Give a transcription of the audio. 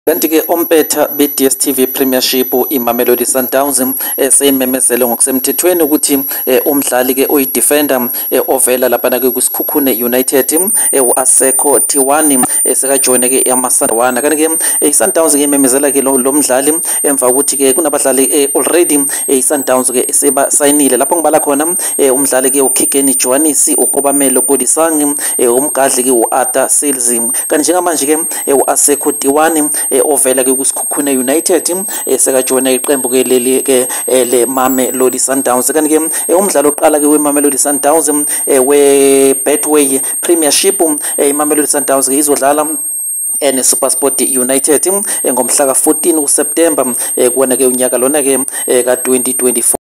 Kanti-ke ompetha be-DStv Premiership iMamelodi Sundowns seyimemezele ngokusemthethweni ukuthi umdlali-ke oyi-defender ovela laphana-ke kwiSikhukhune United u-Asekho Tiwani sekajoyine-ke amaSandawana. Kanti-ke i-Sundowns-ke imemezela-ke lo mdlali emva kokuthi-ke kunabadlali already i-Sundowns-ke sebasayinile. Lapho ngibala khona umdlali-ke uKeagan Johannes, uKobamelo Kodisang, umgadli-ke u-Arthur Sales. Kanti njengamanje-ke u-Asekho Tiwani ovela ke kuSikhukhune United sekajoyina iqembu ke leli ke le Mamelodi Sundowns. Kanti ke umdlalo oqala ke weMamelodi Sundowns we Betway Premiership, iMamelodi Sundowns ke izodlala ne-SuperSport United ngomhla ka-14 kuSeptember kuwona ke unyaka lona ke ka-2024.